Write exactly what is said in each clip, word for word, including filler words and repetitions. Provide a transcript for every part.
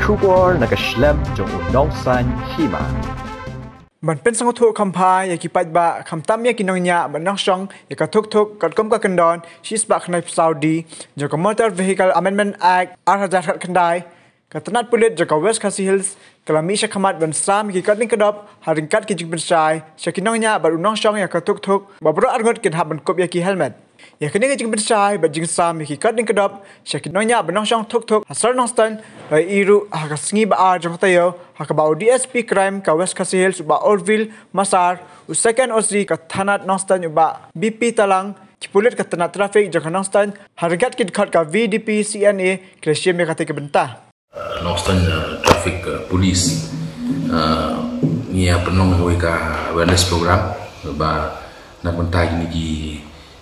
Khubor na ka shlem jong u nongsan hima. Ban pynsngewthuh kham bha ïa ki paidbah, khamtam ïa ki nongñiah bad nongshong ïa ka tuk-tuk katkum ka kyndon shispah khyndaiphew saw D jong ka Motor Vehicle Amendment Act ar hajar khatkhyndai, ka tnat pulit jong ka West Khasi Hills ka la mih sha khmat ban sam ïa ki kot ding kdop ha ryngkat ki jingpynshai sha ki nongñiah bad u nongshong ïa ka tuk-tuk, ba baroh arngut kin hap ban kup ïa ki helmet. Ïa kane ka jingpynshai bad jingsam ïa ki kot ding kdop sha ki nongñiah bad nongshong tuk-tuk ha sor Nongstoiñ la ïohi ruh ha ka sngi ba ar jong ka taïew, ha kaba u D S P Crime ka West Khasi Hills u Bah Orville Massar, u Second O C ka thanat Nongstoiñ u Bah B P Talang, ki pulit ka tnat traffic jong ka Nongstoiñ ha ryngkat ki dkhot ka V D P C N A ki la shim ïa kata ka bynta. Nongstoiñ, uh, Traffic, uh, Police, uh, ngi ïa pynlong kawei ka awareness program ba na ka bynta kine ki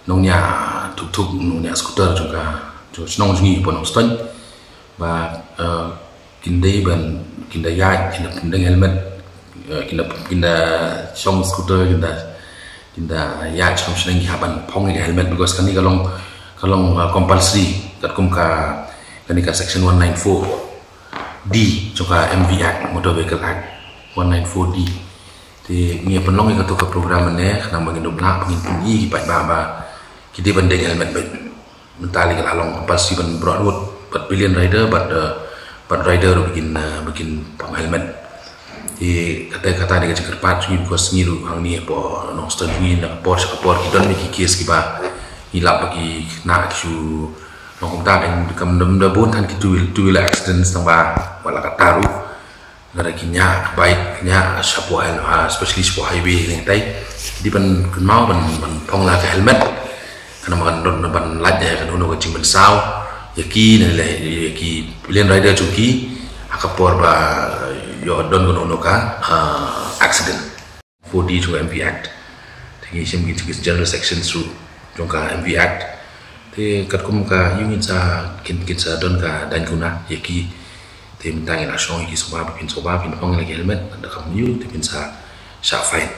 nongñiah tuk-tuk, nongñiah scooter jong ka, jong shnong jong ngi hapoh Nongstoiñ, ba, uh, kin dei ban, kin da ïaid, kin da pyndeng helmet, uh, kin da, kin da shong scooter, kin da, kin da ïaid shnong shnong, ki hap ban phong ïa ka helmet, because kane ka long, ka long, uh, compulsory katkum ka, kane ka section one nine four D jong ka M V Act, Motor Vehicle Act one nine four D. Te ngi ïa pynlong ïa kato ka program ne khnang ba ngin ym lah, ba ngin pyni ïa ki paidbah ba ki dei ban deng helmet beit. Mynta lei ka la long compulsory ban baroh arngut, bad pillion rider, bad, uh, bad rider ruh ba kin, uh, ba kin phong helmet. Te kata, kata dei ka jingkyrpad jong ngi, because ngi ruh hangne hapoh Nongstoiñ jong ngi na ka por sha ka por ki don ïa ki case kiba ngi lap ba ki khynnah ki shu long kumta, kan, kam dang da bun than ki two wheel, two wheeler accidents tang ba wat la katta ruh. Lada ki ñiah bike, ki ñiah shapoh, ha, especially shapoh highway ne tai, dei ban kynmaw ban, ban phong la ka helmet. Khnang ba kan don, ban lait ïa kano kano ka jingpynsaw ïa ki, ne leh ïa ki pillion rider jong ki ha ka por ba ïoh don kano kano ka, ah, accident. Four D jong ka M V Act. Te ngi shim ki, ki general sections ruh jong ka M V Act. Te katkum ka ïoh ngin sa, kin, kin sa don ka daiñ kuna ïa ki. Te mynta ngi la shong ïa ki sngewbha ba phin, sngewbha phin phong la ki helmet, da kam ïoh te phin sa shah fine.